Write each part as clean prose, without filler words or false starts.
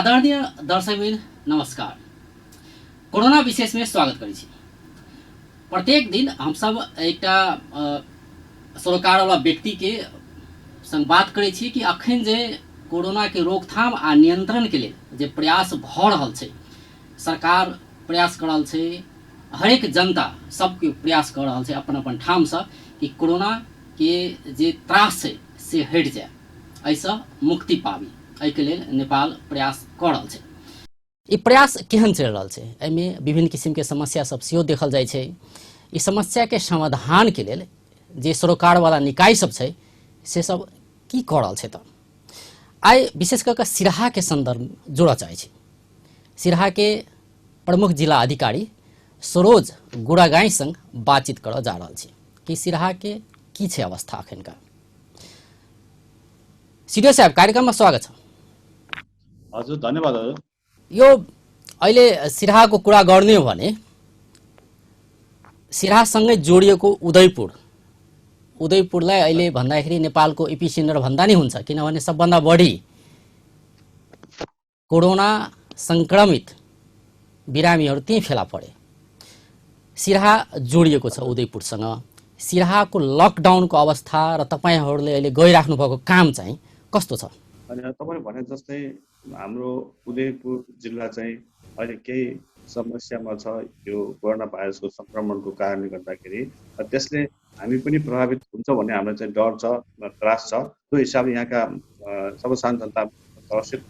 आदरणीय दर्शकबिन नमस्कार। कोरोना विशेष में स्वागत करै छी। प्रत्येक दिन हम सब एकटा सरोकार वाला व्यक्ति के संग बात करै छी कि अखन जे कोरोना के रोकथाम आ नियंत्रण के लिए जे प्रयास भ रहल छै, सरकार प्रयास कर रहल छै, हरेक जनता सबके प्रयास कर रहल छै अपन अपन ठाम से कि कोरोना के जे त्रास छै से हट जाए, ऐसा मुक्ति पाबी। एहिके लेल नेपाल प्रयास कर रहल छै। ई प्रयास केहन चल रहल छै, एहिमे विभिन्न किसिम के समस्या सब सेहो देखल जाइ छै। ई समस्या के समाधान के लेल जे सरोकार वाला निकाय सब छै से सब की कर रहल छै। त आइ विशेष करके सिराहा के संदर्भ जोड़ चाहे छी। सिराहा के प्रमुख जिला अधिकारी सरोज गुड़ागाई संग बातचीत कर जा रहल छी कि सिराहा के की छै अवस्था अखन का। सीडीओ साहब, कार्यक्रम में स्वागत छ। हजुर, धन्यवाद हजुर। यो अहिले सिराहाको कुरा गर्ने हो भने सिराहासँगै जोडिएको उदयपुरलाई अहिले भन्दाखेरि नेपालको एपिसेन्टर भन्दा नि हुन्छ, किनभने सबभन्दा बढी कोरोना संक्रमित बिरामीहरू त्यही फेला परे। सिराहा जोडिएको छ उदयपुरसँग। सिराहाको लकडाउनको अवस्था र तपाईहरूले अहिले गइराख्नु भएको काम चाहिँ कस्तो छ? अनि तपाईले भने जस्तै हाम्रो उदयपुर जिल्ला चाहिँ अहिले केही समस्यामा छ। यो कोरोना भाइरसको संक्रमणको कारणले गर्दाखेरि त्यसले हामी पनि प्रभावित हुन्छ भन्ने हामीलाई चाहिँ डर छ, त्रास छ। त्यो हिसाबले यहाँका सर्वसाधारण जनता त्रसित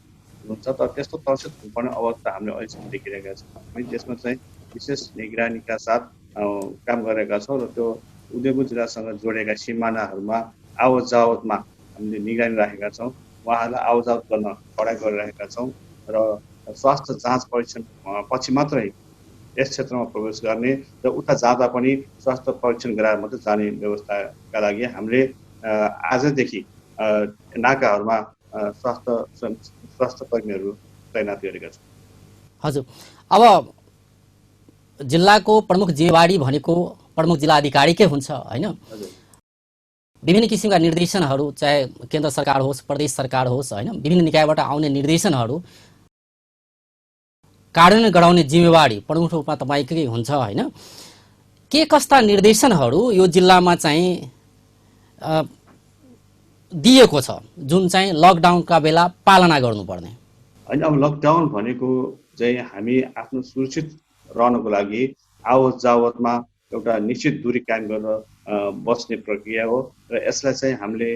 हुन्छ। तर त्यस्तो त्रसित हुनुपर्ने अवस्था हामीले अहिलेसम्म देखिरहेका छौँ। हामी त्यसमा चाहिँ विशेष निगरानीका साथ काम गरेका छौँ र त्यो उदयपुर जिल्लासँग जोडेका सिमानाहरूमा आवत जावतमा हामीले निगरानी राखेका छौँ। उहाँहरूलाई आवजावत गर्न कडाइ गरिरहेका छौँ र स्वास्थ्य जाँच परीक्षण पछि मात्रै यस क्षेत्रमा प्रवेश गर्ने र उता जाँदा पनि स्वास्थ्य परीक्षण गराएर मात्रै जाने व्यवस्थाका लागि हामीले आजदेखि नाकाहरूमा स्वास्थ्य कर्मीहरू तैनात गरेका छौँ। हजुर, अब जिल्लाको प्रमुख जिम्मेवारी भनेको प्रमुख जिल्ला अधिकारीकै हुन्छ हैन? विभिन्न किसिमका निर्देशनहरू, चाहे केन्द्र सरकार होस्, प्रदेश सरकार होस्, हैन, विभिन्न निकायबाट आउने निर्देशनहरू कार्यान्वयन गराउने जिम्मेवारी प्रमुख रूपमा तपाईकै हुन्छ हैन? के कस्ता निर्देशनहरू यो जिल्लामा चाहिँ दिएको छ जुन चाहिँ लकडाउनका बेला पालना गर्नुपर्ने? होइन, अब लकडाउन भनेको चाहिँ हामी आफ्नो सुरक्षित रहनको लागि आवत जावतमा एउटा निश्चित दूरी कायम गरेर बस्ने प्रक्रिया हो र यसलाई चाहिँ हामीले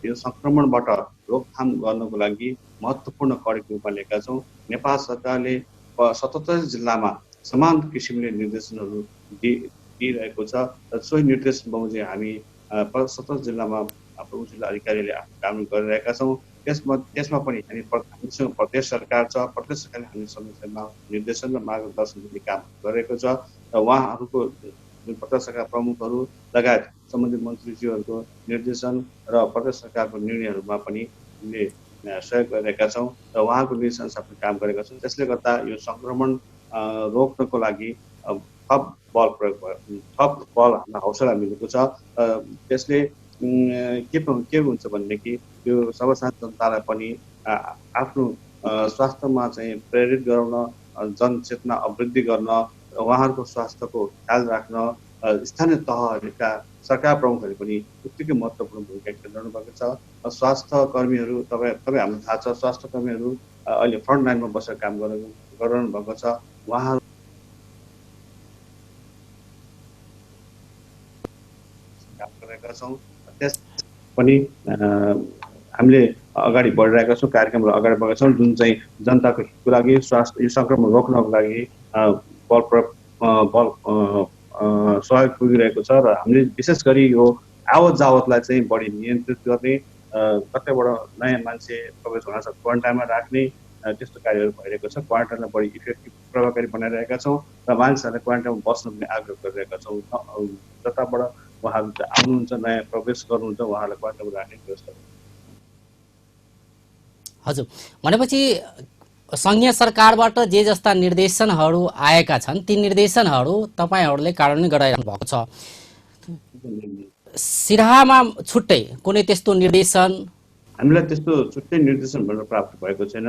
यो संक्रमणबाट रोकथाम गर्नको लागि महत्त्वपूर्ण कडेको रूपमा लिएका छौँ। नेपाल सरकारले 77 जिल्लामा समान किसिमले निर्देशनहरू दिइरहेको छ र सोही निर्देशन बमोजिम हामी 77 जिल्लामा प्रमुख जिल्ला अधिकारीले आफ्नो काम गरिरहेका छौँ। त्यसमा पनि हामीसँग प्रदेश सरकार छ। प्रदेश सरकारले हामी समयमा निर्देशन र मार्गदर्शन दिने काम गरेको छ र उहाँहरूको प्रदेश सरकार प्रमुखहरू लगायत सम्बन्धित मन्त्रीज्यूहरूको निर्देशन र प्रदेश सरकारको निर्णयहरूमा पनि हामीले सहयोग गरिरहेका छौँ र उहाँको निर्देशनअनुसार काम गरेका छौँ। त्यसले गर्दा यो सङ्क्रमण रोक्नको लागि थप बल हामीलाई हौसला मिलेको छ। त्यसले के हुन्छ भनेदेखि यो सर्वसाधारण जनतालाई पनि आफ्नो स्वास्थ्यमा चाहिँ प्रेरित गराउन, जनचेतना अभिवृद्धि गर्न, उहाँहरूको स्वास्थ्यको ख्याल राख्न स्थानीय तहहरूका सरकार प्रमुखहरूले पनि उत्तिकै महत्त्वपूर्ण भूमिका खेलिरहनु भएको छ। स्वास्थ्य कर्मीहरू तपाईँ हामीलाई थाहा छ, स्वास्थ्य कर्मीहरू अहिले फ्रन्ट लाइनमा बसेर काम गरिरहनु भएको छ। उहाँहरू काम गरेका छौँ। त्यस पनि हामीले अगाडि बढिरहेका छौँ, कार्यक्रमहरू अगाडि बढेका छौँ जुन चाहिँ जनताको हितको लागि, स्वास्थ्य यो सङ्क्रमण रोक्नको लागि सहयोग पुगिरहेको छ र हामीले विशेष गरी यो आवत जावतलाई चाहिँ बढी नियन्त्रित गर्ने, कतैबाट नयाँ मान्छे प्रवेश हुन सक्छ क्वारेन्टाइनमा राख्ने त्यस्तो कार्यहरू भइरहेको छ। क्वारेन्टाइनलाई बढी इफेक्टिभ प्रभावकारी बनाइरहेका छौँ र मानिसहरूलाई क्वारेन्टाइनमा बस्न पनि आग्रह गरिरहेका छौँ। जताबाट उहाँहरू आउनुहुन्छ, नयाँ प्रवेश गर्नुहुन्छ, उहाँहरूलाई क्वारेन्टाइनमा राख्ने व्यवस्था। हजुर, भनेपछि संघीय सरकारबाट जे जस्ता निर्देशनहरू आएका छन् ती निर्देशनहरू तपाईहरूले कार्यान्वयन गराइरहनु भएको छ। सिराहामा छुट्टै कुनै त्यस्तो निर्देशन हामीलाई त्यस्तो छुट्टै निर्देशन भनेर प्राप्त भएको छैन।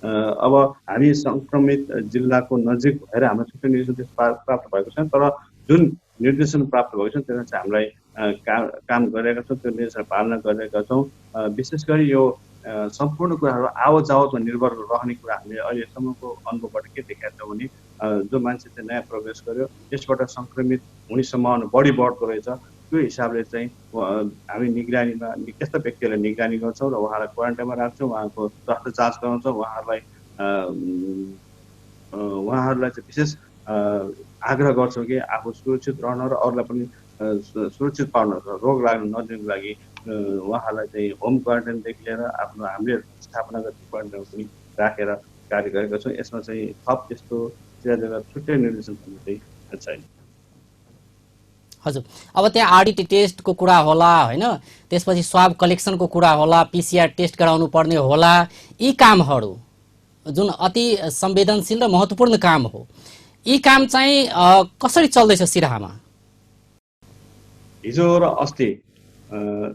अब हामी सङ्क्रमित जिल्लाको नजिक भएर हाम्रो छुट्टै निर्देशन प्राप्त भएको छैन, तर जुन निर्देशन प्राप्त भएको छ त्यसमा चाहिँ हामीलाई काम गरेका छौँ, त्यो निर्देशन पालना गरेका छौँ। विशेष गरी यो सम्पूर्ण कुराहरू आवत जावतमा निर्भर रहने कुरा हामीले अहिलेसम्मको अनुभवबाट के देखाएको छौँ भने जो मान्छे चाहिँ नयाँ प्रवेश गर्यो त्यसबाट सङ्क्रमित हुने सम्भावना बढी बढ्दो रहेछ। त्यो हिसाबले चाहिँ हामी निगरानीमा त्यस्ता व्यक्तिहरूलाई निगरानी गर्छौँ र उहाँलाई क्वारेन्टाइनमा राख्छौँ, उहाँको स्वास्थ्य जाँच गराउँछौँ, उहाँहरूलाई चाहिँ विशेष आग्रह गर्छौँ कि आफू सुरक्षित रहन र अरूलाई पनि सुरक्षित पाउन रोग लाग्न नदिनुको लागि उहाँहरूलाई चाहिँ होम क्वारेन्टाइनदेखि लिएर आफ्नो हामीले स्थापना गरेको क्वारेन्टाइनमा पनि राखेर कार्य गरेका छौँ। यसमा चाहिँ थप त्यस्तो छुट्टै निर्देशन चाहिँ छैन। हजुर, अब त्यहाँ आरटी टेस्टको कुरा होला होइन, त्यसपछि स्वाब कलेक्सनको कुरा होला, पिसिआर टेस्ट गराउनु पर्ने होला, यी कामहरू जुन अति संवेदनशील र महत्त्वपूर्ण काम हो, यी काम चाहिँ कसरी चल्दैछ सिराहामा? हिजो र अस्ति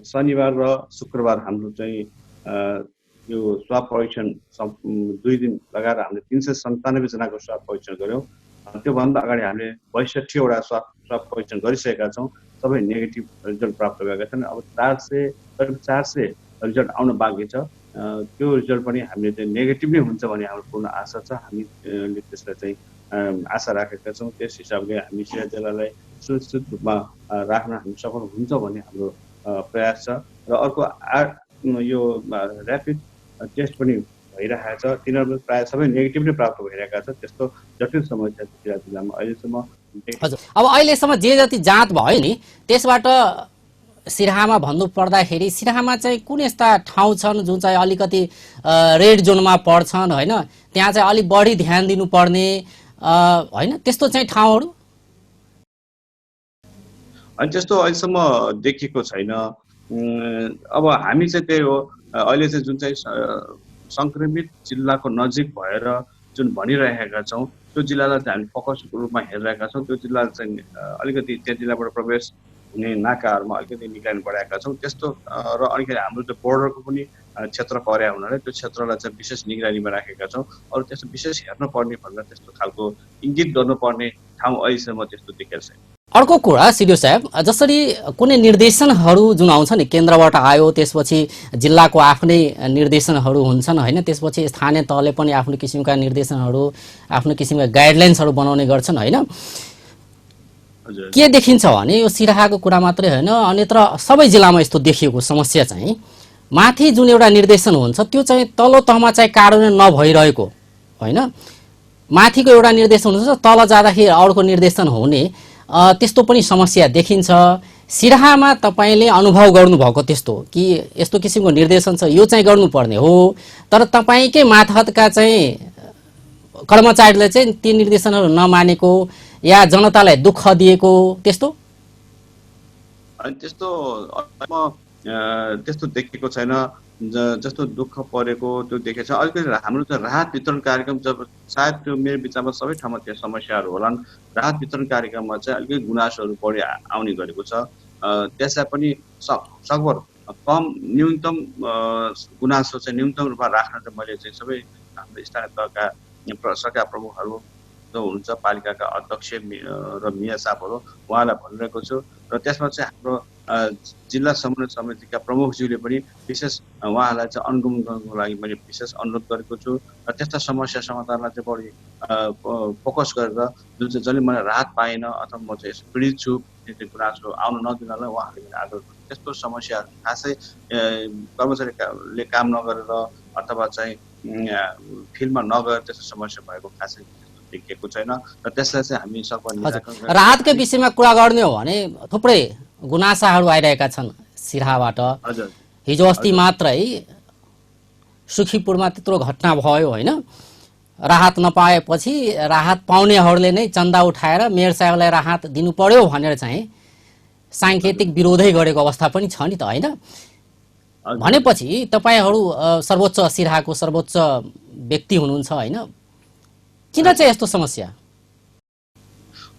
शनिबार र शुक्रबार हाम्रो चाहिँ यो स्वाब परीक्षण 2 दिन लगाएर हामीले 397 जनाको स्वाब परीक्षण गऱ्यौँ। त्योभन्दा अगाडि हामीले 62 वटा स्वाब परीक्षण गरिसकेका छौँ, सबै नेगेटिभ रिजल्ट प्राप्त गरेका छन्। अब 400 रिजल्ट आउन बाँकी छ। त्यो रिजल्ट पनि हामीले चाहिँ नेगेटिभ नै हुन्छ भन्ने हाम्रो पूर्ण आशा छ। हामीले त्यसलाई चाहिँ आशा राखेका छौँ। त्यस हिसाबले हामी सिराहा जिल्लालाई सुरक्षित रूपमा राख्न हामी सफल हुन्छ भन्ने हाम्रो प्रयास छ। र अर्को यो ऱ्यापिड टेस्ट पनि भइरहेको छ, तिनीहरू प्रायः सबै नेगेटिभ नै प्राप्त भइरहेका छ। त्यस्तो जटिल समस्या सिराहा जिल्लामा अहिलेसम्म। हजुर, अब अहिलेसम्म जे जति जाँच भयो नि त्यसबाट सिराहामा भन्नु पर्दाखेरि सिराहामा चाहिँ कुन यस्ता ठाउँ छन् जुन चाहिँ अलिकति रेड जोनमा पर्छन् होइन, त्यहाँ चाहिँ अलिक बढी ध्यान दिनुपर्ने होइन, त्यस्तो चाहिँ ठाउँहरू? अनि त्यस्तो अहिलेसम्म देखिएको छैन। अब हामी चाहिँ त्यही हो, अहिले चाहिँ जुन चाहिँ सङ्क्रमित जिल्लाको नजिक भएर जुन भनिरहेका छौँ त्यो जिल्लालाई चाहिँ हामी फोकसको रूपमा हेरिरहेका छौँ। त्यो जिल्ला चाहिँ अलिकति त्यो जिल्लाबाट प्रवेश हुने नाकाहरूमा अलिकति निगरानी बढाएका छौँ। त्यस्तो र अलिकति हाम्रो त्यो बोर्डरको पनि क्षेत्र पर्या हुनाले त्यो क्षेत्रलाई चाहिँ विशेष निगरानीमा राखेका छौँ। अरू त्यस्तो विशेष हेर्नुपर्ने भनेर त्यस्तो खालको इङ्गित गर्नुपर्ने ठाउँ अहिलेसम्म त्यस्तो देखेको छैन। अर्को कुरा सिडिओ साहेब, जसरी कुनै निर्देशनहरू जुन आउँछ नि केन्द्रबाट आयो, त्यसपछि जिल्लाको आफ्नै निर्देशनहरू हुन्छन् होइन, त्यसपछि स्थानीय तहले पनि आफ्नो किसिमका निर्देशनहरू आफ्नो किसिमका गाइडलाइन्सहरू बनाउने गर्छन् होइन। के देखिन्छ भने यो सिराहाको कुरा मात्रै होइन, अन्यत्र सबै जिल्लामा यस्तो देखिएको समस्या चाहिँ माथि जुन एउटा निर्देशन हुन्छ त्यो चाहिँ तल्लो तहमा चाहिँ कार्यान्वयन नभइरहेको होइन, माथिको एउटा निर्देशन हुन्छ तल जाँदाखेरि अर्को निर्देशन हुने त्यस्तो पनि समस्या देखिन्छ। सिराहामा तपाईँले अनुभव गर्नुभएको त्यस्तो कि यस्तो किसिमको निर्देशन छ यो चाहिँ गर्नुपर्ने हो, तर तपाईँकै मातहतका चाहिँ कर्मचारीले चाहिँ ती निर्देशनहरू नमानेको या जनतालाई दुःख दिएको त्यस्तो? त्यस्तो देखेको छैन। जस्तो दुःख परेको त्यो देखेको छ। अलिकति हाम्रो चाहिँ राहत वितरण कार्यक्रम जब सायद त्यो मेरो विचारमा सबै ठाउँमा त्यो समस्याहरू होलान्, राहत वितरण कार्यक्रममा चाहिँ अलिकति गुनासोहरू बढी आउने गरेको छ। त्यसलाई पनि सकभर कम न्यूनतम गुनासो चाहिँ न्यूनतम रूपमा राख्न चाहिँ मैले चाहिँ सबै हाम्रो स्थानीय तहका सरकार प्रमुखहरू जो हुनुहुन्छ, पालिकाका अध्यक्ष र मेयर साहबहरू उहाँलाई भनिरहेको छु। र त्यसमा चाहिँ हाम्रो जिल्ला समन्वय समितिका प्रमुखज्यूले पनि विशेष उहाँहरूलाई चाहिँ अनुगमन गर्नको लागि मैले विशेष अनुरोध गरेको छु। र त्यस्ता समस्या समाधानलाई चाहिँ बढी फोकस गरेर जुन चाहिँ जसले मलाई राहत पाएन अथवा म चाहिँ पीडित छु त्यो गुनासो आउन नदिनलाई उहाँहरूले मैले आग्रह गर्छु। त्यस्तो समस्या खासै कर्मचारीले काम नगरेर अथवा चाहिँ फिल्डमा नगएर त्यस्तो समस्या भएको खासै देखिएको छैन। र त्यसलाई चाहिँ हामी सबै राहतकै विषयमा कुरा गर्ने हो भने थुप्रै गुनासाहरू आइरहेका छन् सिराहाबाट। हिजो अस्ति मात्रै सुखीपुरमा त्यत्रो घटना भयो होइन, राहत नपाएपछि राहत पाउनेहरूले नै चन्दा उठाएर मेयर साहबलाई राहत दिनु पर्यो भनेर चाहिँ साङ्केतिक विरोधै गरेको अवस्था पनि छ नि त होइन। भनेपछि तपाईँहरू सर्वोच्च सिराहाको सर्वोच्च व्यक्ति हुनुहुन्छ होइन, किन चाहिँ यस्तो समस्या?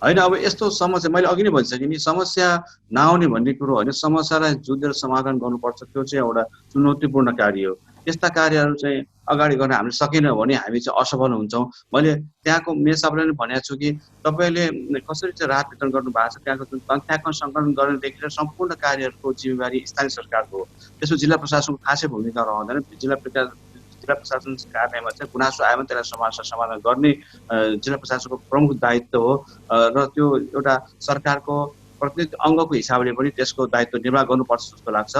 होइन अब यस्तो समस्या मैले अघि नै भनिसकेँ नि, समस्या नआउने भन्ने कुरो होइन, समस्यालाई जुझेर समाधान गर्नुपर्छ, त्यो चाहिँ एउटा चुनौतीपूर्ण कार्य हो। त्यस्ता कार्यहरू चाहिँ अगाडि गर्न हामीले सकेनौँ भने हामी चाहिँ असफल हुन्छौँ। मैले त्यहाँको मेयर साहबले पनि भनेको छु कि तपाईँले कसरी चाहिँ राहत वितरण गर्नु भएको छ, त्यहाँको जुन तथ्याङ्कन सङ्कलन गर्नेदेखि लिएर सम्पूर्ण कार्यहरूको जिम्मेवारी स्थानीय सरकारको हो। त्यसमा जिल्ला प्रशासनको खासै भूमिका रहँदैन। जिल्ला प्रशासन कार्यालयमा चाहिँ गुनासो आयो भने त्यसलाई समस्या समाधान गर्ने जिल्ला प्रशासनको प्रमुख दायित्व हो र त्यो एउटा सरकारको प्रतिनिधि अङ्गको हिसाबले पनि त्यसको दायित्व निर्वाह गर्नुपर्छ जस्तो लाग्छ।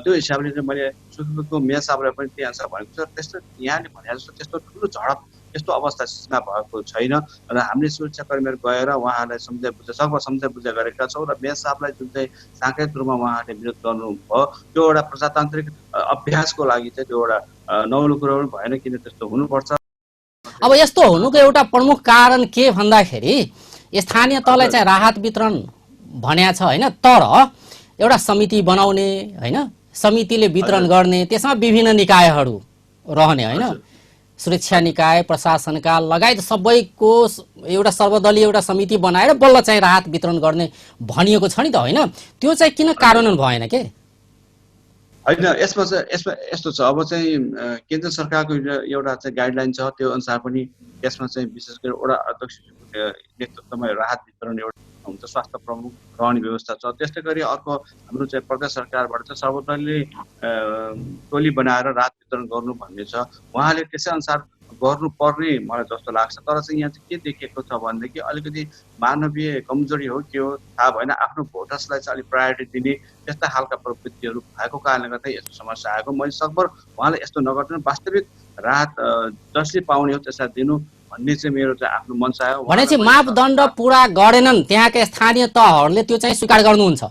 त्यो हिसाबले चाहिँ मैले सुदूरको मेयर साहबलाई पनि त्यही अनुसार भनेको छु। त्यस्तो यहाँले भने जस्तो त्यस्तो ठुलो झडप यस्तो अवस्था सिर्जना भएको छैन र हामीले सुरक्षाकर्मीहरू गएर उहाँहरूलाई सम्झाइ बुझाइ सकभर सम्झाइ बुझाइ गरेका छौँ र मेयर साहबलाई जुन चाहिँ साङ्केतिक रूपमा उहाँहरूले विरोध गर्नुभयो त्यो एउटा प्रजातान्त्रिक अभ्यासको लागि चाहिँ त्यो एउटा नौलो कुरो पनि भएन, किन त्यस्तो हुनुपर्छ। अब यस्तो हुनुको एउटा प्रमुख कारण के भन्दाखेरि स्थानीय तहलाई चाहिँ राहत वितरण भन्या छ होइन, तर एउटा समिति बनाउने होइन, समितिले वितरण गर्ने, त्यसमा विभिन्न निकायहरू रहने होइन, सुरक्षा निकाय प्रशासनका लगायत सबैको एउटा सर्वदलीय एउटा समिति बनाएर बल्ल चाहिँ राहत वितरण गर्ने भनिएको छ नि त होइन, त्यो चाहिँ किन कार्यान्वयन भएन के? होइन यसमा यस्तो छ, अब चाहिँ केन्द्र सरकारको एउटा चाहिँ गाइडलाइन छ, त्यो अनुसार पनि यसमा चाहिँ विशेष गरी वडा अध्यक्षको नेतृत्वमा राहत वितरण एउटा हुन्छ, स्वास्थ्य प्रमुख रहने व्यवस्था छ। त्यस्तै गरी अर्को हाम्रो चाहिँ प्रदेश सरकारबाट चाहिँ सर्वदलीय टोली बनाएर राहत वितरण गर्नु भन्ने छ, उहाँले त्यसै अनुसार गर्नुपर्ने मलाई जस्तो लाग्छ। तर चाहिँ यहाँ चाहिँ के देखिएको छ भनेदेखि अलिकति मानवीय कमजोरी हो के हो थाहा भएन, आफ्नो भोटर्सलाई चाहिँ अलिक प्रायोरिटी दिने त्यस्ता खालका प्रवृत्तिहरू भएको कारणले गर्दा यस्तो समस्या आएको। मैले सकभर उहाँलाई यस्तो नगर्नु, वास्तविक राहत जसले पाउने हो त्यसलाई दिनु भन्ने चाहिँ मेरो चाहिँ आफ्नो मनसा हो। भनेपछि मापदण्ड पुरा गरेनन् त्यहाँका स्थानीय तहहरूले, त्यो चाहिँ स्वीकार गर्नुहुन्छ?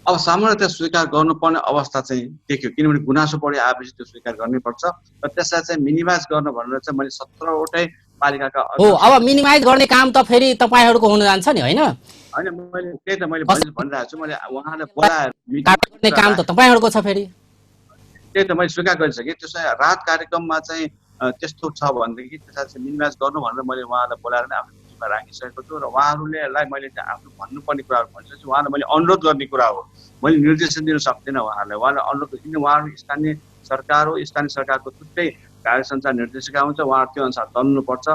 अब सामान्यतया स्वीकार गर्नुपर्ने अवस्था चाहिँ देखियो, किनभने गुनासो बढी आएपछि त्यो स्वीकार गर्नुपर्छ र त्यसलाई चाहिँ मिनिमाइज गर्न भनेर चाहिँ मैले 17वटै पालिकाका हो। अब मिनिमाइज गर्ने काम त फेरि तपाईँहरूको हुन जान्छ नि होइन? होइन मैले त्यही त मैले भनिरहेको छु, मैले उहाँलाई बोलाएर गर्ने काम त तपाईँहरूको छ फेरि। त्यही त मैले स्वीकार गरिसकेँ। त्यसै राहत कार्यक्रममा चाहिँ त्यस्तो छ भनेदेखि त्यसलाई चाहिँ मिनिमाइज गर्नु भनेर मैले उहाँलाई बोलाएर नै आफ्नो टिममा राखिसकेको छु र उहाँहरूलाई मैले चाहिँ आफ्नो भन्नुपर्ने कुराहरू भनिसकेको छु। उहाँलाई मैले अनुरोध गर्ने कुरा हो, मैले निर्देशन दिन सक्दिनँ उहाँहरूलाई। उहाँलाई अनुरोध, किन उहाँहरू स्थानीय सरकार हो, स्थानीय सरकारको छुट्टै कार्य सञ्चार निर्देशिका हुन्छ, उहाँहरू त्यो अनुसार चल्नुपर्छ।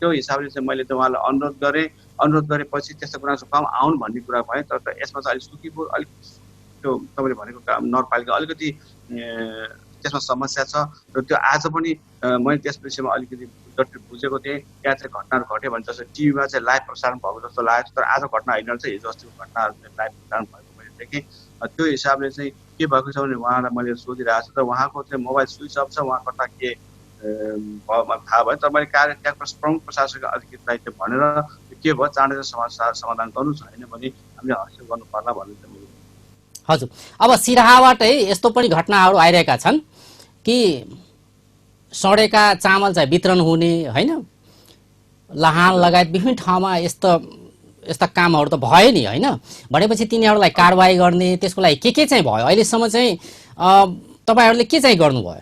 त्यो हिसाबले चाहिँ मैले चाहिँ उहाँलाई अनुरोध गरेँ। अनुरोध गरेपछि त्यस्तो गुनासो कम आउनु भन्ने कुरा भयो। तर यसमा चाहिँ अलिक सुकीपुर अलिक त्यो तपाईँले भनेको नगरपालिका अलिकति त्यसमा समस्या छ र त्यो आज पनि मैले त्यस विषयमा अलिकति जटिल बुझेको थिएँ। त्यहाँ चाहिँ घटनाहरू घट्यो भने जस्तो टिभीमा चाहिँ लाइभ प्रसारण भएको जस्तो लागेको छ, तर आज घटना होइन रहेछ, हिजो अस्तिको घटनाहरू चाहिँ लाइभ प्रसारण भएको मैले देखेँ। त्यो हिसाबले चाहिँ के भएको छ भने उहाँलाई मैले सोधिरहेको छु, तर उहाँको चाहिँ मोबाइल स्विच अफ छ, उहाँ कता के थाहा भयो। तर मैले त्यहाँको प्रमुख प्रशासक अधिकृतलाई त्यो भनेर के भयो चाँडै समस्या समाधान गर्नु छैन भने हामीले हस्तक्षेप गर्नु पर्ला भन्ने चाहिँ मैले। हजुर, अब सिराहाबाटै यस्तो पनि घटनाहरू आइरहेका छन् कि सडेका चामल चाहिँ वितरण हुने होइन, लहान लगायत विभिन्न ठाउँमा यस्ता कामहरू त भयो नि होइन, भनेपछि तिनीहरूलाई कारवाही गर्ने त्यसको लागि के चाहिँ भयो अहिलेसम्म चाहिँ तपाईँहरूले के चाहिँ गर्नुभयो?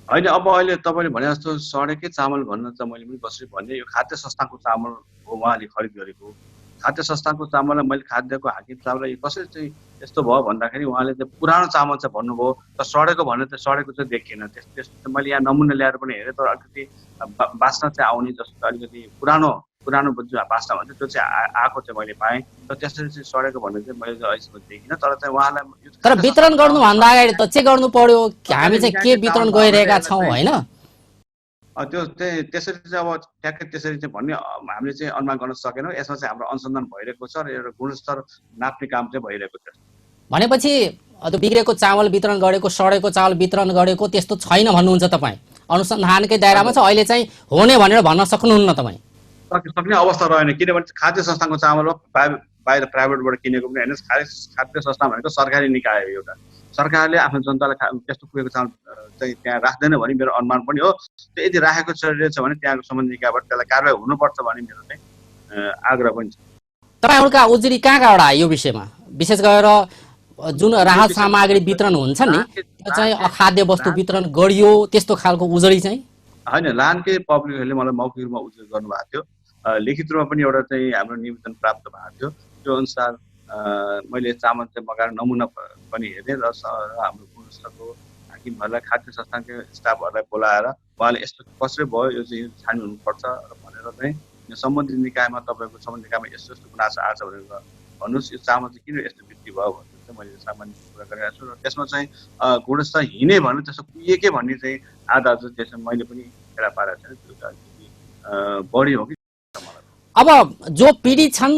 होइन अब अहिले तपाईँले भने जस्तो सडेकै चामल भन्न त मैले पनि कसरी भने, यो खाद्य संस्थाको चामल हो, उहाँले खरिद गरेको खाद्य संस्थाको चामललाई मैले खाद्यको हाकिम साहबलाई कसरी चाहिँ यस्तो भयो भन्दाखेरि उहाँले चाहिँ पुरानो चामल चाहिँ भन्नुभयो, तर सडेको भने त सडेको चाहिँ देखिएन। त्यस्तो मैले यहाँ नमुना ल्याएर पनि हेरेँ, तर अलिकति बास्ना चाहिँ आउने जस्तो अलिकति पुरानो जुन बास्ना भन्छ त्यो चाहिँ आएको चाहिँ मैले पाएँ। र त्यसरी चाहिँ सडेको भन्ने चाहिँ मैले अहिलेसम्म देखिनँ। तर चाहिँ उहाँलाई तर वितरण गर्नुभन्दा अगाडि त चेक गर्नु पर्यो हामी चाहिँ के वितरण गरिरहेका छौँ होइन? त्यो त्यसरी चाहिँ अब ठ्याक्कै त्यसरी चाहिँ भन्ने हामीले चाहिँ अनुमान गर्न सकेनौँ। यसमा चाहिँ हाम्रो अनुसन्धान भइरहेको छ र एउटा गुणस्तर नाप्ने काम चाहिँ भइरहेको छ। भनेपछि त्यो बिग्रेको चामल वितरण गरेको, सडेको चामल वितरण गरेको त्यस्तो छैन भन्नुहुन्छ तपाईँ? अनुसन्धानकै दायरामा छ, अहिले चाहिँ होने भनेर भन्न सक्नुहुन्न तपाईँ? सक्ने अवस्था रहेन, किनभने खाद्य संस्थाको चामल हो, बाहिर प्राइभेटबाट किनेको पनि होइन। खाद्य संस्था भनेको सरकारी निकाय हो एउटा, सरकारले आफ्नो जनतालाई त्यस्तो पुगेको चामल चाहिँ त्यहाँ राख्दैन भन्ने मेरो अनुमान पनि हो। त्यो यदि राखेको छ भने त्यहाँको सम्बन्धित निकायबाट त्यसलाई कारवाही हुनुपर्छ भन्ने मेरो चाहिँ आग्रह पनि छ। तपाईँहरूका उजुरी कहाँबाट आयो यो विषयमा? विशेष गरेर जुन राहत सामग्री वितरण हुन्छ नि त्यो चाहिँ अखाद्य वस्तु वितरण गरियो त्यस्तो खालको उजुरी चाहिँ? होइन, लानकै पब्लिकहरूले मलाई मौखिक रूपमा उजुरी गर्नुभएको थियो लिखित रूपमा पनि एउटा चाहिँ हाम्रो निवेदन प्राप्त भएको थियो। त्यो अनुसार मैले चामल चाहिँ मगाएर नमुना पनि हेरेँ र हाम्रो गुणस्तरको हाकिमहरूलाई खाद्य संस्थानकै स्टाफहरूलाई बोलाएर उहाँले यस्तो कसरी भयो यो चाहिँ छानबिन हुनुपर्छ भनेर चाहिँ सम्बन्धित निकायमा तपाईँको सम्बन्धित निकायमा यस्तो यस्तो गुनासो आएको छ भनेर भन्नुहोस्, यो चामल चाहिँ किन यस्तो बिक्री भयो भनेर चाहिँ मैले सामान्य कुरा गरिरहेको छु। र त्यसमा चाहिँ गुणस्तर हिँडे भने त्यसो पुगेकै भन्ने चाहिँ आधा चाहिँ त्यसमा मैले पनि फेला पारेको छैन। त्यो चाहिँ बढी हो कि अब जो पीडित छन्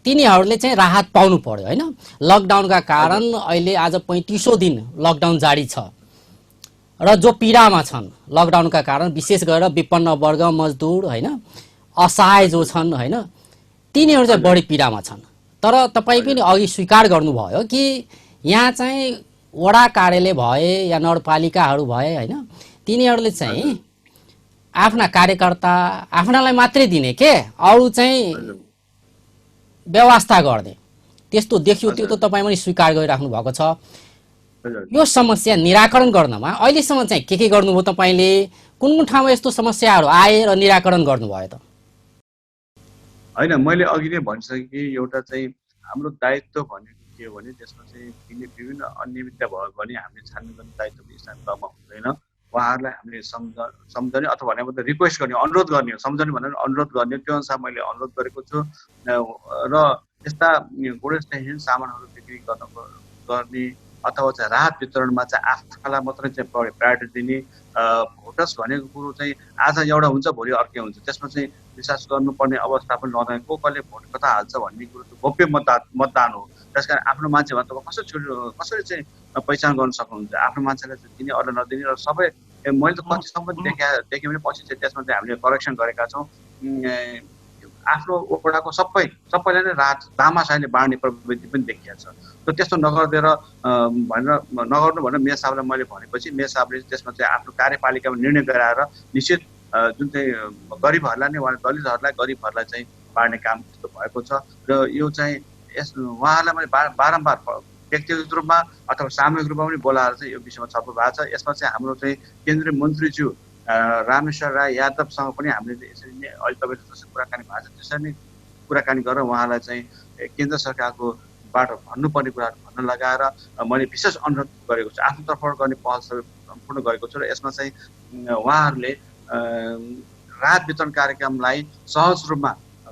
तिनीहरूले चाहिँ राहत पाउनु पर्यो हैन। लकडाउनका कारण अहिले आज 35औं दिन लकडाउन जारी छ र जो पीडामा छन् लकडाउनका कारण विशेष गरेर विपन्न वर्ग, मजदुर हैन, असहाय जो छन् हैन, तिनीहरू चाहिँ बढी पीडामा छन्। तर तपाई पनि अघि स्वीकार गर्नुभयो कि यहाँ चाहिँ वडा कार्यालय भए या नगरपालिकाहरू भए हैन, तिनीहरूले चाहिँ आफ्ना कार्यकर्ता आफ्नालाई मात्रै दिने के अरु चाहिँ व्यवस्था गर्ने त्यस्तो देखियो। त्यो त तपाई पनि स्वीकार गरिराख्नु भएको छ। यो समस्या निराकरण गर्नमा अहिलेसम्म चाहिँ के गर्नुभयो तपाईले? कुन कुन ठाउँमा यस्तो समस्याहरू आए र निराकरण गर्नुभयो त? हैन, मैले अघि नै भनिसकेँ कि एउटा चाहिँ हाम्रो दायित्व भनेको के हो भने त्यसमा चाहिँ विभिन्न अनियमितता भयो भने हामीले छानबिन गर्ने दायित्व स्थानीय तहमा हुँदैन। उहाँहरूलाई हामीले सम्झने अथवा भने मतलब रिक्वेस्ट गर्ने, अनुरोध गर्ने, सम्झने भनेर अनुरोध गर्ने। त्यो अनुसार मैले अनुरोध गरेको छु र यस्ता गुणस्तरहीन सामानहरू बिक्री गर्ने अथवा चाहिँ राहत वितरणमा चाहिँ आफूलाई मात्रै चाहिँ प्रायोरिटी दिने भोटर्स भनेको कुरो चाहिँ आज एउटा हुन्छ भोलि अर्कै हुन्छ। त्यसमा चाहिँ विश्वास गर्नुपर्ने अवस्था पनि रहँदैन। को कसले भोट कता हाल्छ भन्ने कुरो चाहिँ गोप्य मतदान हो। त्यसकारण आफ्नो मान्छे भने तपाईँ कसरी चाहिँ पहिचान गर्न सक्नुहुन्छ? आफ्नो मान्छेलाई चाहिँ दिने अरू नदिने र सबै मैले त कतिसम्म देखेँ भने पछि चाहिँ त्यसमा चाहिँ हामीले करेक्सन गरेका छौँ। आफ्नो वडाको सबैलाई नै राहत दामासाले बाँड्ने प्रवृत्ति पनि देखिएको छ। र त्यस्तो नगरिदिएर नगर्नु भनेर मेयर साहबलाई मैले भनेपछि मेयर साहबले त्यसमा चाहिँ आफ्नो कार्यपालिकामा निर्णय गराएर निश्चित जुन चाहिँ गरिबहरूलाई नै दलितहरूलाई गरिबहरूलाई चाहिँ बाँड्ने काम त्यस्तो भएको छ। र यो चाहिँ उहाँहरूलाई मैले बारम्बार व्यक्तिगत रूपमा अथवा सामूहिक रूपमा पनि बोलाएर चाहिँ यो विषयमा छलफल भएको छ। यसमा चाहिँ हाम्रो चाहिँ केन्द्रीय मन्त्रीज्यू रामेश्वर राय यादवसँग पनि हामीले यसरी नै अहिले तपाईँले जसरी कुराकानी भएको छ त्यसरी नै कुराकानी गरेर उहाँलाई चाहिँ केन्द्र सरकारको बाट भन्नुपर्ने कुराहरू भन्न लगाएर मैले विशेष अनुरोध गरेको छु। आफ्नो तर्फबाट गर्ने पहल सबै सम्पूर्ण गरेको छु र यसमा चाहिँ उहाँहरूले राहत वितरण कार्यक्रमलाई सहज रूपमा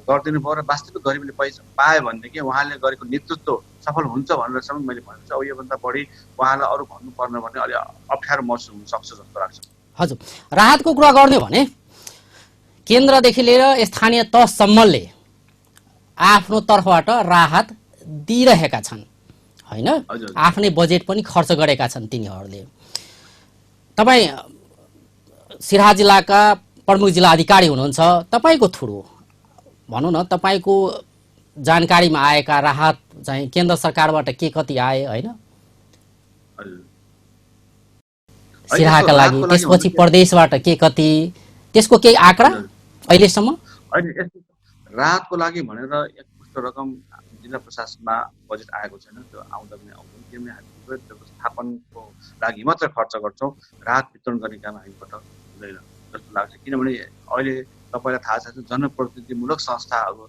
गरिदिनु भयो र वास्तविक गरिबले पैसा पायो भनेदेखि उहाँले गरेको नेतृत्व सफल हुन्छ भनेरसम्म मैले भनेको छु। अब योभन्दा बढी उहाँलाई अरू भन्नुपर्ने भने अलि अप्ठ्यारो महसुस हुनसक्छ जस्तो लाग्छ। हजुर, राहतको कुरा गर्ने भने केन्द्रदेखि लिएर स्थानीय तहसम्मले आफ्नो तर्फबाट राहत दिइरहेका छन् हैन। आफ्नै बजेट पनि खर्च गरेका छन् तिनीहरूले। तपाई सिराहा जिल्लाका प्रमुख जिल्ला अधिकारी हुनुहुन्छ, तपाईको थ्रु भनौँ न तपाईको जानकारीमा आएका राहत चाहिँ केन्द्र सरकारबाट के कति आए हैन सिराहाका लागि, त्यसपछि प्रदेशबाट के कति, त्यसको केही आँकडा अहिलेसम्म? राहतको लागि भनेर एकमुष्ट रकम जिल्ला प्रशासनमा बजेट आएको छैन। त्यो आउँदा पनि आउँदैन, किनभने हामी व्यवस्थापनको लागि मात्र खर्च गर्छौँ। राहत वितरण गर्ने काम हामीबाट हुँदैन जस्तो लाग्छ। किनभने अहिले तपाईँलाई थाहा छ जनप्रतिनिधिमूलक संस्थाहरू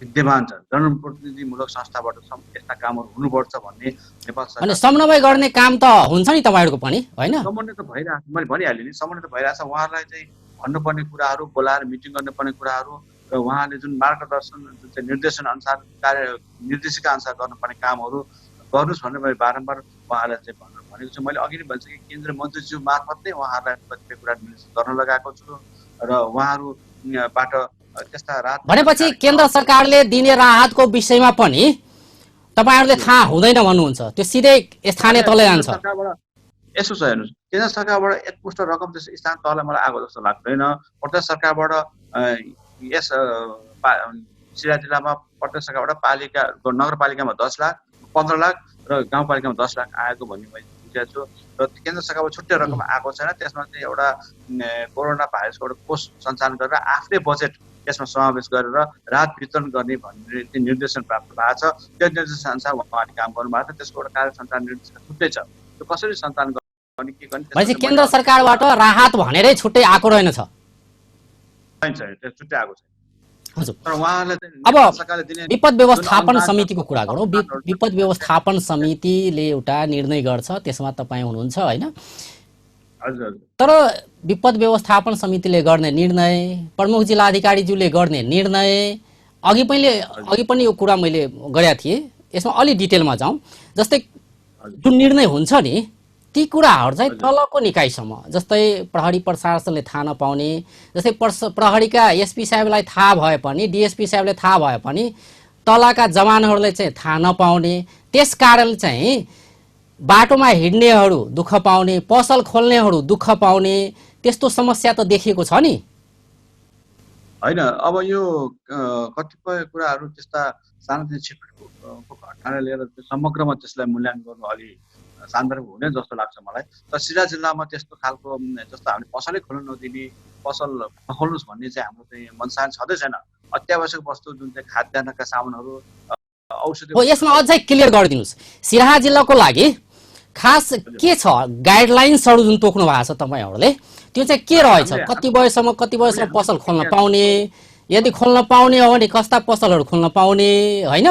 विद्यमान छन्। जनप्रतिनिधिमूलक संस्थाबाट यस्ता कामहरू हुनुपर्छ भन्ने नेपाल सरकार अनि समन्वय गर्ने काम त हुन्छ नि तपाईँहरूको पनि हैन? समन्वय त भइरहेको, मैले भनिहालेँ नि, समन्वय त भइरहेछ। उहाँहरूलाई चाहिँ भन्नुपर्ने कुराहरू बोलाएर मिटिङ गर्नुपर्ने कुराहरू र उहाँले जुन मार्गदर्शन जुन चाहिँ निर्देशन अनुसार निर्देशिका अनुसार गर्नुपर्ने कामहरू गर्नुहोस् भनेर मैले बारम्बार उहाँलाई चाहिँ भनेको छु। मैले अघि नै भनिसकेँ केन्द्रीय मन्त्रीज्यू मार्फत नै उहाँहरूलाई कतिपय कुरा निर्देशन गर्न लगाएको छु र उहाँहरूबाट त्यस्ता राहत भनेपछि केन्द्र सरकारले दिने राहतको विषयमा पनि तपाईहरुले थाहा हुँदैन भन्नुहुन्छ, त्यो सिधै स्थानीय तहले जान्छ? यसो छ हेर्नुहोस्, केन्द्र सरकारबाट एकमुष्ट रकम त्यस्तो स्थानीय तहलाई मलाई आएको जस्तो लाग्दैन। प्रदेश सरकारबाट यस सिराहा जिल्लामा प्रदेश सरकारबाट पालिका नगरपालिकामा 10 लाख, 15 लाख र गाउँपालिकामा 10 लाख आएको भन्ने मैले बुझेको छु। र केन्द्र सरकारबाट छुट्टै रकम आएको छैन। त्यसमा चाहिँ एउटा कोरोना भाइरसको एउटा कोष सञ्चालन गरेर आफ्नै बजेट यसमा समावेश गरेर राहत वितरण गर्ने भन्ने निर्देशन प्राप्त भएको छ। त्यो निर्देशन अनुसार उहाँले काम गर्नुभएको छ। त्यसको एउटा कार्य सञ्चालन निर्देशन छुट्टै छ। त्यो कसरी सञ्चालन गर्ने के गर्ने भनेपछि केन्द्र सरकारबाट राहत भनेरै छुट्टै आएको रहेनछ? छैन, त्यो छुट्याएको छैन। हजुर। तर उहाँहरूले चाहिँ अब नेपाल सरकारले दिने विपद व्यवस्थापन अनुदान समितिको कुरा गरौँ। अनुदानहरू विपद व्यवस्थापन समितिले एउटा निर्णय गर्छ, त्यसमा तपाईँ हुनुहुन्छ होइन? हजुर हजुर तर विपद व्यवस्थापन समितिले गर्ने निर्णय, प्रमुख जिल्ला अधिकारीज्यूले गर्ने निर्णय, अघि पनि यो कुरा मैले गरेका थिएँ, यसमा अलि डिटेलमा जाउँ। जस्तै जुन निर्णय हुन्छ नि ती कुराहरू चाहिँ तलको निकायसम्म, जस्तै प्रहरी प्रशासनले थाहा नपाउने, जस्तै प्रहरीका एसपी साहेबलाई थाहा भए पनि, डिएसपी साहेबले थाहा भए पनि तलका जवानहरूले चाहिँ थाहा नपाउने, त्यस कारण चाहिँ बाटोमा हिँड्नेहरू दुःख पाउने, पसल खोल्नेहरू दुःख पाउने, त्यस्तो समस्या त देखिएको छ नि। होइन, अब यो कतिपय कुराहरू त्यस्ता सानोतिनो छिटफुटको घटनालाई लिएर समग्रमा त्यसलाई मूल्याङ्कन गर्नु अलि सान्दर्भिक हुने जस्तो लाग्छ मलाई। तर सिराहा जिल्लामा त्यस्तो खालको जस्तो हामीले पसलै खोल्न नदिने, पसल नखोल्नुहोस् भन्ने चाहिँ हाम्रो चाहिँ मनसाय छँदै छैन। अत्यावश्यक वस्तु जुन चाहिँ खाद्यान्नका सामानहरू, औषधि हो, यसमा अझै क्लियर गरिदिनुहोस् सिराहा जिल्लाको लागि खास के छ गाइडलाइन्सहरू जुन तोक्नु भएको छ तपाईँहरूले, त्यो चाहिँ के रहेछ? कति बजेसम्म पसल खोल्न पाउने, यदि खोल्न पाउने हो भने कस्ता पसलहरू खोल्न पाउने, होइन?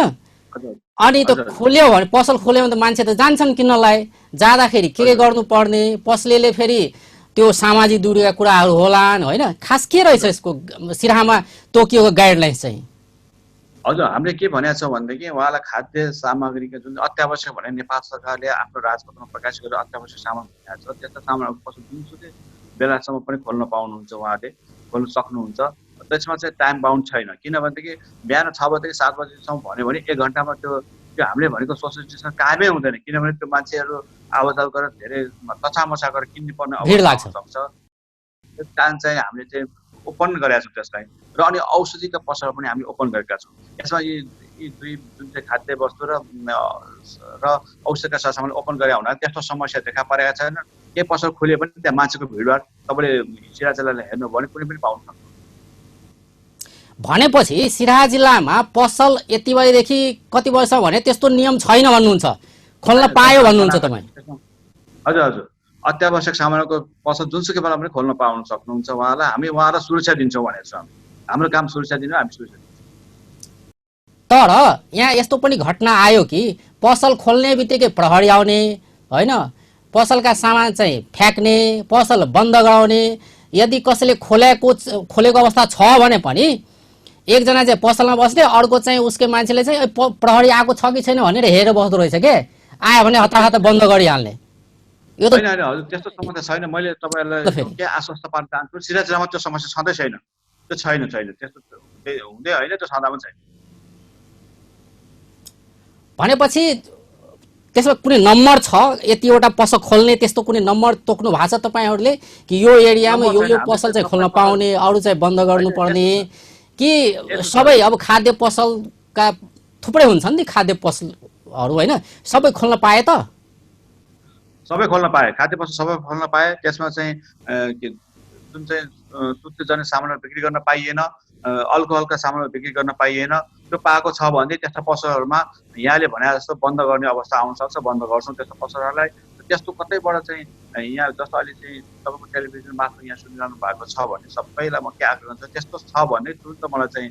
अनि त्यो खोल्यो भने, पसल खोल्यो भने त मान्छे त जान्छन् किन्नलाई, जाँदाखेरि के गर्नुपर्ने, पसलेले फेरि त्यो सामाजिक दूरीका कुराहरू होलान्, होइन? खास के रहेछ यसको सिराहामा तोकिएको गाइडलाइन्स चाहिँ? हजुर, हामीले के भनेको छ भनेदेखि उहाँलाई खाद्य सामग्रीका जुन अत्यावश्यक भने नेपाल सरकारले आफ्नो राजपत्रमा प्रकाश गरेर अत्यावश्यक सामान भनेको छ, त्यस्ता सामानहरू पसल जुनसुकै बेलासम्म पनि खोल्न पाउनुहुन्छ, उहाँले खोल्न सक्नुहुन्छ। त्यसमा चाहिँ टाइम बााउन्ड छैन, किनभनेदेखि बिहान 6 बजेदेखि 7 बजीसम्म भन्यो भने 1 घन्टामा त्यो हामीले भनेको सोसल डिस्टेन्स कामै हुँदैन, किनभने त्यो मान्छेहरू आवाजाव गरेर धेरै कचामचा गरेर किन्नु पर्ने अवस्था हुन सक्छ। त्यस कारण चाहिँ हामीले चाहिँ ओपन गरेका छौँ त्यसलाई, र अनि औषधिका पसल पनि हामी ओपन गरेका छौँ। यसमा यी दुई जुन चाहिँ खाद्य वस्तु र औषधका सामानले ओपन गरे हुनाले त्यस्तो समस्या देखा परेका छैन। केही पसल खोले पनि त्यहाँ मान्छेको भिडभाड तपाईँले सिराहा जिल्लालाई हेर्नु भने कुनै पनि पाउनु सक्छ। भनेपछि सिराहा जिल्लामा पसल यति बजेदेखि कति बजेसम्म भने त्यस्तो नियम छैन भन्नुहुन्छ, खोल्न पायो भन्नुहुन्छ तपाईँ? हजुर हजुर, अत्यावश्यक सामानको पसल जुनसुकै बेला पनि खोल्न पाउन सक्नुहुन्छ उहाँलाई। हामी उहाँलाई सुरक्षा दिन्छौँ भनेको छ। हाम्रो काम सुरक्षा दिनु, हामी सुरक्षा दिन्छौँ। तर यहाँ यस्तो पनि घटना आयो कि पसल खोल्ने बित्तिकै प्रहरी आउने, होइन? पसलका सामान चाहिँ फ्याँक्ने, पसल बन्द गराउने, यदि कसैले खोलेको अवस्था छ भने पनि एकजना चाहिँ पसलमा बस्ने, अर्को चाहिँ उसकै मान्छेले चाहिँ प्रहरी आएको छ कि छैन भनेर हेरेर बस्दो रहेछ के, आयो भने हताहत बन्द गरिहाल्ने। यो त होइन हजुर, त्यस्तो समस्या छैन। मैले तपाईँहरूलाई के आश्वस्त पार्न चाहन्छु, सिराहा जिल्लामा त्यो समस्या छँदै छैन, त्यो छैन त्यस्तो हुँदै होइन, त्यो छँदा पनि छैन। भनेपछि त्यसमा कुनै नम्बर छ यतिवटा पसल खोल्ने, त्यस्तो कुनै नम्बर तोक्नु भएको छ तपाईँहरूले कि यो एरियामा यो पसल चाहिँ खोल्न पाउने, अरू चाहिँ बन्द गर्नुपर्ने, कि सबै? अब खाद्य पसलका थुप्रै हुन्छन् नि खाद्य पसलहरू, होइन? सबै खोल्न पाए त? सबै खोल्न पाए, खाद्य पसल सबै खोल्न पाए। त्यसमा चाहिँ जुन चाहिँ सुत्केजन्य सामानहरू बिक्री गर्न पाइएन, अल्कोहलका सामानहरू बिक्री गर्न पाइएन। त्यो पाएको छ भने त्यस्ता पसलहरूमा यहाँले भने जस्तो बन्द गर्ने अवस्था आउन सक्छ, बन्द गर्छौँ त्यस्तो पसलहरूलाई। त्यस्तो कतैबाट चाहिँ यहाँ जस्तो अहिले चाहिँ तपाईँको टेलिभिजन मार्फत यहाँ सुनिरहनु भएको छ भने सबैलाई म के आग्रह गर्छु, त्यस्तो छ भने तुरुन्त मलाई चाहिँ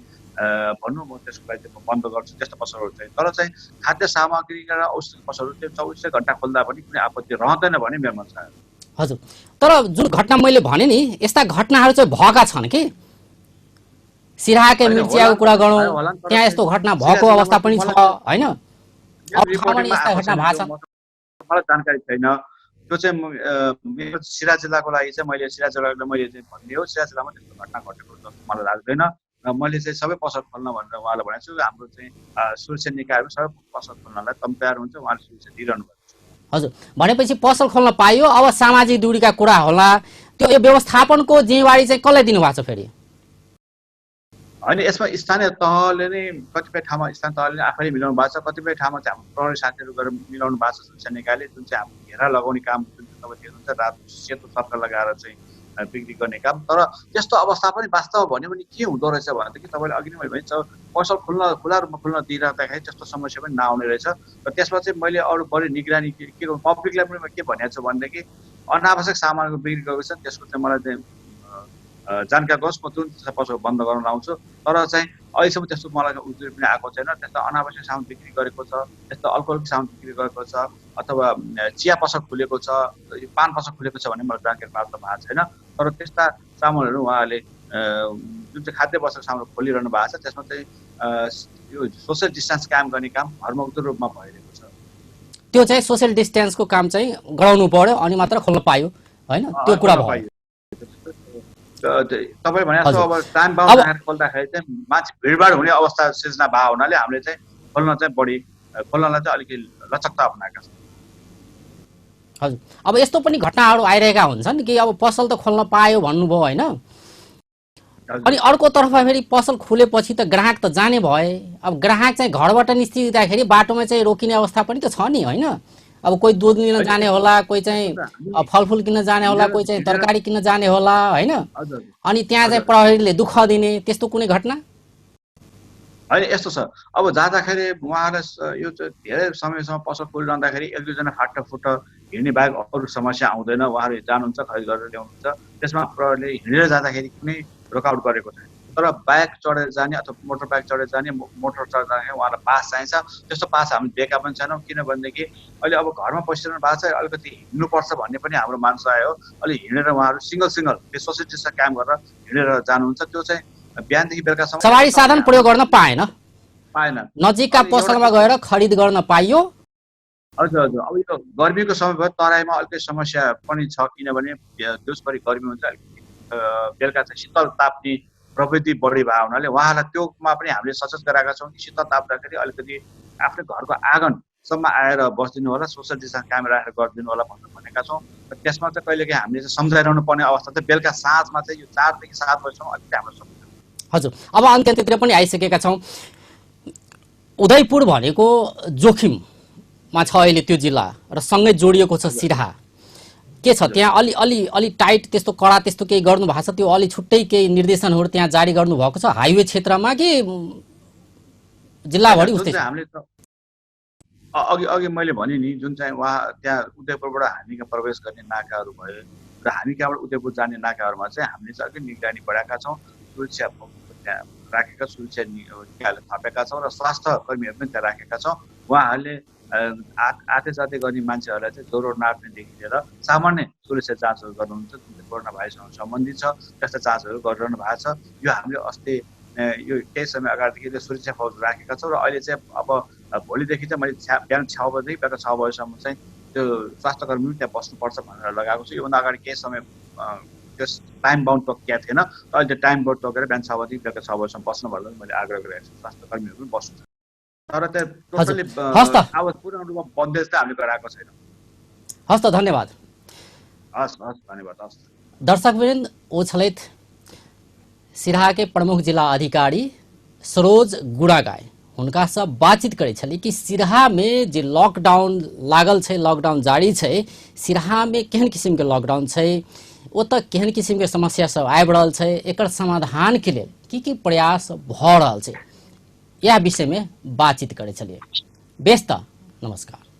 भन्नु, म त्यसको लागि चाहिँ बन्द गर्छु त्यस्तो पसलहरू चाहिँ। तर चाहिँ खाद्य सामग्रीका र औषधि पसलहरू त्यो 24 घन्टा खोल्दा पनि कुनै आपत्ति रहँदैन भने मेरो मन छ। हजुर, तर जुन घटना मैले भने नि, यस्ता घटनाहरू चाहिँ भएका छन् कि सिराहाकै मिर्चियाको कुरा गरौँ, त्यहाँ यस्तो घटना भएको अवस्था पनि छ, होइन? यस्ता घटना भएको छ मलाई जानकारी छैन। त्यो चाहिँ मेरो सिराहा जिल्लाको लागि चाहिँ मैले सिराहा जिल्लालाई मैले चाहिँ भन्ने हो, सिराहा जिल्लामा त्यस्तो घटना घटेको जस्तो मलाई लाग्दैन। र मैले चाहिँ सबै पसल खोल्न भनेर उहाँलाई भनेको छु। हाम्रो चाहिँ सुरक्षा निकायहरू सबै पसल खोल्नलाई तयार हुन्छ, उहाँले सुरक्षा दिइरहनु भएको छ। हजुर, भनेपछि पसल खोल्न पाइयो। अब सामाजिक दूरीका कुरा होला, त्यो व्यवस्थापनको जिम्मेवारी चाहिँ कसलाई दिनुभएको छ फेरि? होइन, यसमा स्थानीय तहले नै कतिपय ठाउँमा स्थानीय तहले नै आफैले मिलाउनु भएको छ, कतिपय ठाउँमा चाहिँ हाम्रो प्रहरी साथीहरू गरेर मिलाउनु भएको छ सुरक्षा निकायले। जुन चाहिँ हाम्रो घेरा लगाउने काम जुन चाहिँ तपाईँ देख्नुहुन्छ, रात सेतो सप्का लगाएर चाहिँ बिक्री गर्ने काम। तर त्यस्तो अवस्था पनि वास्तवमा भन्यो भने के हुँदो रहेछ भनेदेखि तपाईँले अघि नै मैले भने पसल खुला रूपमा खुल्न दिइराख्दाखेरि त्यस्तो समस्या पनि नआउने रहेछ। र त्यसमा चाहिँ मैले अरू बढी निगरानी के पब्लिकलाई पनि के भनेको छु भनेदेखि अनावश्यक सामानको बिक्री गरेको छ, त्यसको चाहिँ मलाई चाहिँ जानकारी गरोस्, म तुरन्त त्यसलाई पसल बन्द गर्न लाउँछु। तर चाहिँ अहिलेसम्म त्यस्तो मलाई उजुरी पनि आएको छैन। त्यस्तो अनावश्यक सामान बिक्री गरेको छ, त्यस्तो अल्कोहलिक सामान बिक्री गरेको छ, अथवा चिया पसल खुलेको छ, पान पसल खुलेको छ भन्ने मलाई जानकारी प्राप्त भएको छैन। तर त्यस्ता सामानहरू उहाँहरूले जुन चाहिँ खाद्य वस्त्र सामान खोलिरहनु भएको छ, त्यसमा चाहिँ यो सोसियल डिस्टेन्स कायम गर्ने काम घरमुक्त रूपमा भइरहेको छ। त्यो चाहिँ सोसियल डिस्टेन्सको काम चाहिँ गराउनु पर्यो अनि मात्र खोल्न पायो हैन, त्यो कुरा भयो। तपाईँ भने जस्तो अब टाइम बाउन्ड खोल्दाखेरि चाहिँ मान्छे भिडभाड हुने अवस्था सिर्जना भएको हुनाले हामीले चाहिँ खोल्नलाई चाहिँ अलिकति लचकता अपनाएका छौँ। हजुर, अब यस्तो पनि घटनाहरू आइरहेका हुन्छन् कि अब पसल त खोल्न पायो भन्नुभयो हैन, अनि अर्कोतर्फ फेरि पसल खुलेपछि त ग्राहक त जाने भए। अब ग्राहक चाहिँ घरबाट निस्किँदाखेरि बाटोमा चाहिँ रोकिने अवस्था पनि त छ नि हैन। अब कोही दुध लिन जाने होला, कोही चाहिँ फलफुल किन्न जाने होला, कोही चाहिँ तरकारी किन्न जाने होला हैन, अनि त्यहाँ चाहिँ प्रहरीले दुःख दिने त्यस्तो कुनै घटना होइन? यस्तो छ, अब जाँदाखेरि उहाँहरूलाई यो चाहिँ धेरै समयसम्म पसल खोलिरहँदाखेरि एक दुईजना फाटाफुट हिँड्ने बाहेक अरू समस्या आउँदैन। उहाँहरू जानुहुन्छ, खरिद गरेर ल्याउनुहुन्छ, त्यसमा प्रहरीले हिँडेर जाँदाखेरि कुनै रोकावट गरेको छैन। तर बाइक चढेर जाने अथवा मोटर बाइक चढेर जाने, मोटर चढेर जाने उहाँलाई पास चाहिन्छ। त्यस्तो पास हामीले दिएका पनि छैनौँ, किनभनेदेखि अहिले अब घरमा बसिरहनु भएको छ, अलिकति हिँड्नुपर्छ भन्ने पनि हाम्रो मान्सा आयो। अलि हिँडेर उहाँहरू सिङ्गल त्यो सोसियल डिस्टेन्स कायम गरेर हिँडेर जानुहुन्छ। त्यो चाहिँ बिहानदेखि बेलुकासम्म सवारी साधन प्रयोग गर्न पाएन, नजिकका पसलमा गएर खरिद गर्न पाइयो। हजुर हजुर, अब यो गर्मीको समय भयो, तराईमा अलिकति समस्या पनि छ, किनभने दिउँसभरि गर्मी हुन्छ, अलिकति बेलुका चाहिँ शीतल ताप्ने प्रवृत्ति बढी भएको हुनाले उहाँलाई त्योमा पनि हामीले सचेत गराएका छौँ कि शीतल ताप्दाखेरि अलिकति आफ्नै घरको आँगनसम्म आएर बसिदिनु होला, सोसियल डिस्टेन्स कायम राखेर गरिदिनु होला भनेका छौँ। र त्यसमा चाहिँ कहिलेकाहीँ हामीले चाहिँ सम्झाइरहनु पर्ने अवस्था चाहिँ बेलुका साँझमा चाहिँ यो 4 देखि 7 बजीसम्म अलिकति हाम्रो समस्या। हजुर, अब अन्त्यतिर पनि आइसकेका छौँ। उदयपुर भनेको जोखिममा छ अहिले त्यो जिल्ला, र सँगै जोडिएको छ सिराहा। के छ त्यहाँ अलि टाइट त्यस्तो कडा त्यस्तो केही गर्नु भएको छ? त्यो अलि छुट्टै केही निर्देशनहरू त्यहाँ जारी गर्नु भएको छ हाइवे क्षेत्रमा कि जिल्लाभरि उस्तै? हामीले अघि मैले भने नि, जुन चाहिँ उहाँ त्यहाँ उदयपुरबाट हामीका प्रवेश गर्ने नाकाहरू भयो र हामीकाबाट उदयपुर जाने नाकाहरूमा चाहिँ हामीले चाहिँ अलिकति निगरानी बढाएका छौँ, सुरक्षा त्यहाँ राखेका, सुरक्षा निकायले थपेका छौँ, र स्वास्थ्य कर्मीहरू पनि त्यहाँ राखेका छौँ। उहाँहरूले आते जाते गर्ने मान्छेहरूलाई चाहिँ ज्वरो नाप्नेदेखि लिएर सामान्य सुरक्षा जाँचहरू गर्नुहुन्छ, जुन कोरोना भाइरससँग सम्बन्धित छ, त्यस्ता जाँचहरू गरिरहनु भएको छ। यो हामीले अस्ति यो केही समय अगाडिदेखि सुरक्षा फौज राखेका छौँ, र अहिले चाहिँ अब भोलिदेखि चाहिँ मैले बिहान 6 बजेदेखि बेलुका 6 बजीसम्म चाहिँ त्यो स्वास्थ्यकर्मी पनि त्यहाँ बस्नुपर्छ भनेर लगाएको छु। योभन्दा अगाडि केही समय त्यस टाइम बाउन्ड तोकिएको थिएन, तर अहिले टाइम बाउन्ड तोकेर बिहान 6 बजेदेखि बेलुका 6 बजीसम्म बस्नु भनेर मैले आग्रह गरेको छु। स्वास्थ्यकर्मीहरू पनि बस्नु, तर त्यो टोटली अब पूर्ण रूपमा बन्देज चाहिँ हामीले गराएको छैनौँ। हस् त, धन्यवाद। हस् धन्यवाद। हस् दर्शकवृन्द, वो छलैत सिराहा के प्रमुख जिला अधिकारी सरोज गुड़ागाय, हुनका से बातचीत करे छली कि सिराहा में जे लॉकडाउन लागल छै, लॉकडाउन जारी छै, सिराहा में केहन किस्म के लॉकडाउन छै, ओतऽ केहन किस्म के समस्या सब आबि रहल छै, एकर समाधान के लेल की प्रयास भ रहल छै, यह विषय में बातचीत करे छलिए। बेस त नमस्कार।